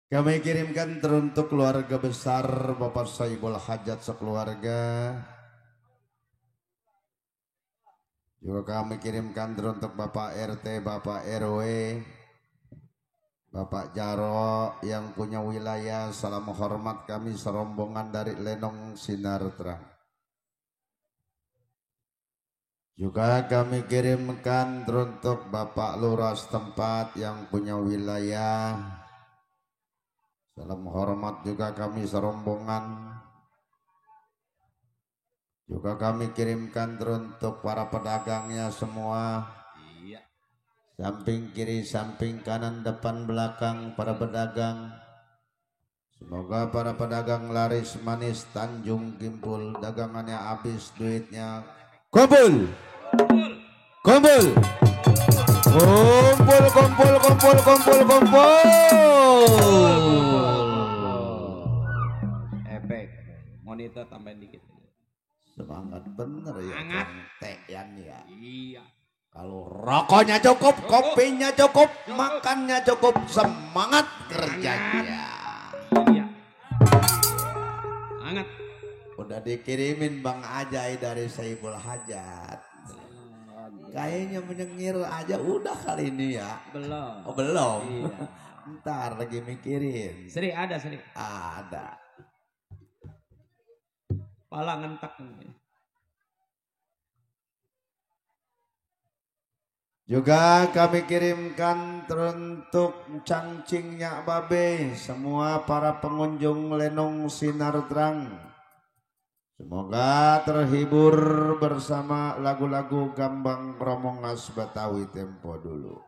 Kami kirimkan teruntuk keluarga besar Bapak Saibul Hajat sekeluarga. Juga kami kirimkan teruntuk Bapak RT, Bapak RW, Bapak Jaro yang punya wilayah. Salam hormat kami serombongan dari Lenong Sinar Terang. Juga kami kirimkan teruntuk Bapak Lurah setempat yang punya wilayah. Salam hormat juga kami serombongan. Juga kami kirimkan teruntuk para pedagangnya semua. Iya. Samping kiri, samping kanan, depan, belakang para pedagang. Semoga para pedagang laris manis Tanjung Kimpul. Dagangannya habis, duitnya kumpul. Kumpul. Kumpul, kumpul, kumpul, kumpul, kumpul. Efek. Monitor tambahin dikit. Semangat bener ya. Semangat. Teyan ya. Iya. Kalau rokoknya cukup, kopinya cukup, makannya cukup, semangat kerjanya. Iya. Semangat. Udah dikirimin Bang Ajay dari Saibul Hajat. Kayaknya menyengir aja udah kali ini ya. Belum. Oh belum. Iya. Ntar lagi mikirin. Seri ada seri. Ada. Pala ngentak. Juga kami kirimkan teruntuk cangcingnya Babe, semua para pengunjung Lenong Sinar Terang. Semoga terhibur bersama lagu-lagu Gambang Romongas Betawi tempo dulu.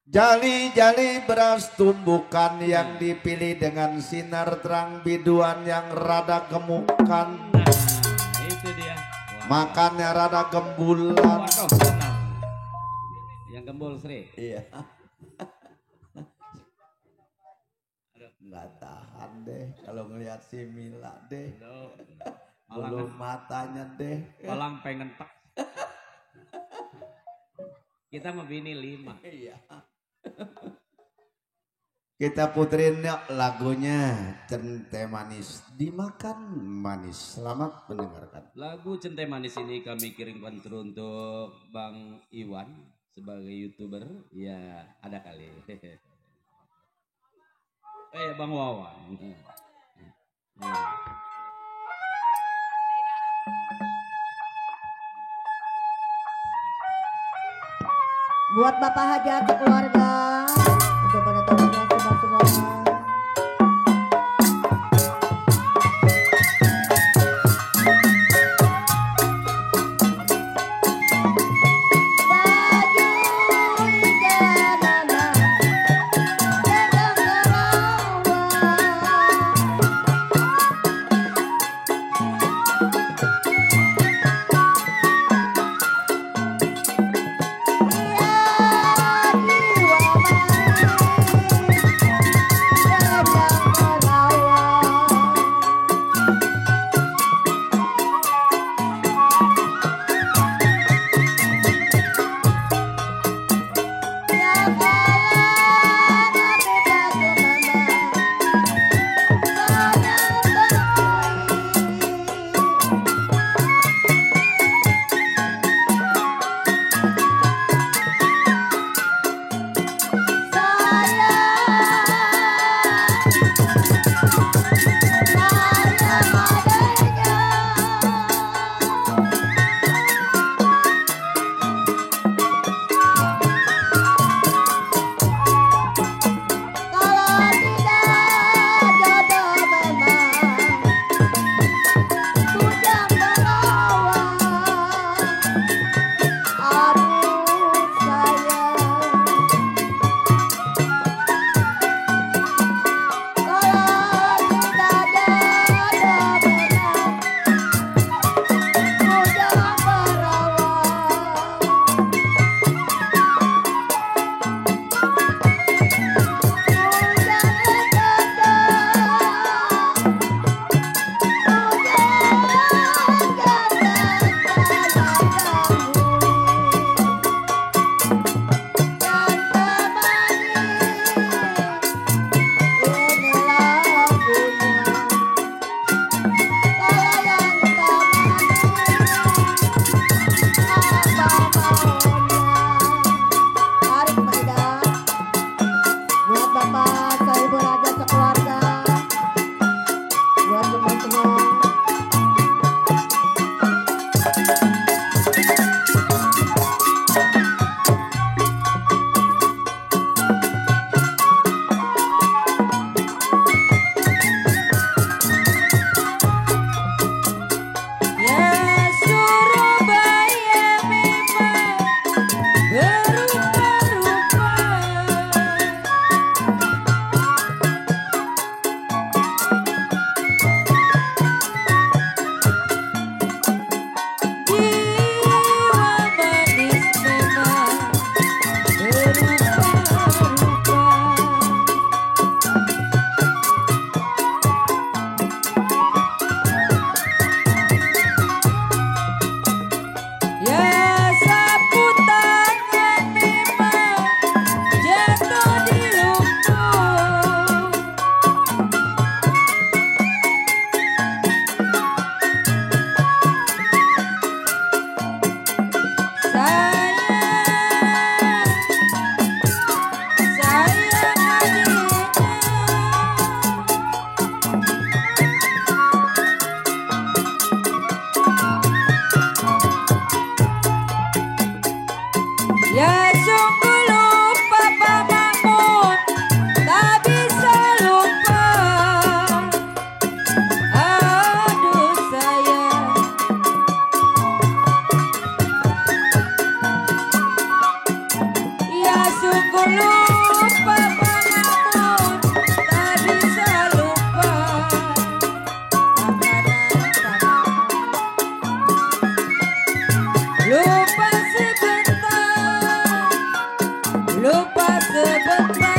Jali-jali beras tumbukan yang dipilih dengan sinar terang, biduan yang rada gemukan. Nah, itu dia. Makannya rada gembulan. Waduh, benar. Yang gembul Sri. Iya. Nggak tahan deh kalau ngeliat si Mila deh. Bulu matanya deh. Palang pengen tak. Kita mau bini 5. Iya. Kita puterin lagunya Cente Manis Dimakan Manis. Selamat mendengarkan. Lagu Cente Manis ini kami kirimkan teruntuk Bang Iwan sebagai YouTuber. Ya, ada kali. Bang Wawan. Buat Bapak Hajat keluarga, untuk pada temannya semua. Jiwa Akbar